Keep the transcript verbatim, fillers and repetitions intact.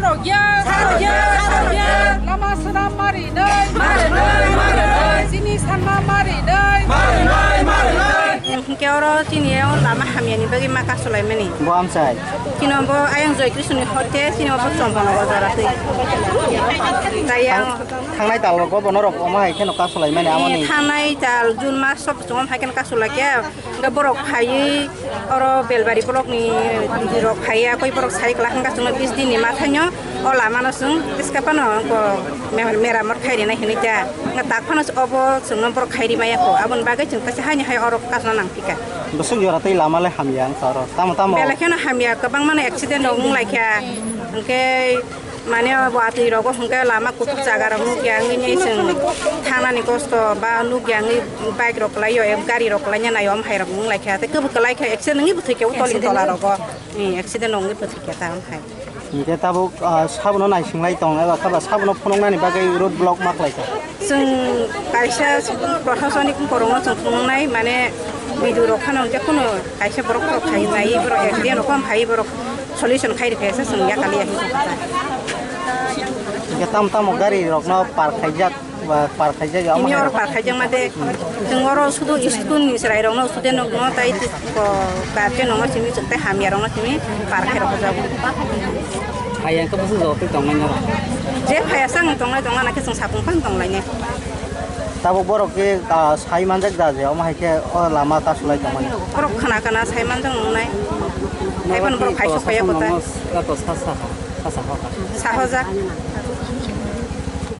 Sarokya, sarokya, sarokya. Lama swnam mari nai. Mari nai, mari nai. Chini sanma mari nai. Mari nai, mari nai. Hwnkhe oro chini o lama hamyani bagwi ma kasulaimani. Bo amchai. Chini bo ayang Joy Krishna ni hote, chini bo Chompono bojara twi. Tai ang Thangnai tal rogo bono rok omo hai kheno kasulaimani amoni. Thangnai tal June mas sop chwng hai kheno kasulaikha. Hwnkhe borok phaiwi oro Belbari block ni rok phaiya, koi borok sai kwlak hwnkha chwngno bis din ni mathaino o lama no chwng tiska phano ko me-, meramot khai rinai hinui ta. Hwnkhe tak phano obo chwngno borok khai rimaya kho. Aboni bagwi chwng kaisa haini hai oro kasuna nang phika. Bwswk jora tei lama le hamya wngkha oro. Tamo tamo. Belai kheno hamya, kwbangmano accident rok wng laikha. Hwnkhe Mane bo atwi rogo hwnkhe lama kuthuk jaga rok nukya wngwi chwng thangnani kosto ba nukya wngwi bike rok kwlaio, gari rok kwlaina naio, omo hai rok wng laikha tei kwbwi kwlai khe accident wngwi bwthwi khe o toling tola rogo, eh, accident wngwi bwthwi khe ta omo hai. Hwnkhe tabuk, ah, sabono naising lai tong eba khe ba sabono phunuknani bagwi road block ma khlai kha. Chwng kaisa proshasonic borokno chwng phunuknai, mane B D O rok phano hwnkhe kheno kaisa borok borok khai nai, borok accident rok phai borok solution khai rikha se chwng yakali yakli chwng kha. Hwnkhe tamo tamo gari rokno park khaijak ba park khaijak ya? Tini oro park khaijak ma de, chwng oro sudu school ni chwrai rokno student rokno tai ko guardian rokno simi chwng tai hamya rokno simi park khai rokjago. Hayang khe bwswk jawab tong nai noro? Je phaya sang tong nai tong nai khe chwng sapung phang tong lai nai. Tabuk borok khe, ah, sai manjak da je omo hai khe o lama kasulai tongmani. Borok khana khana sai manjak nung nai. Hai phano borok khai sok phaiya kota. Sahoja.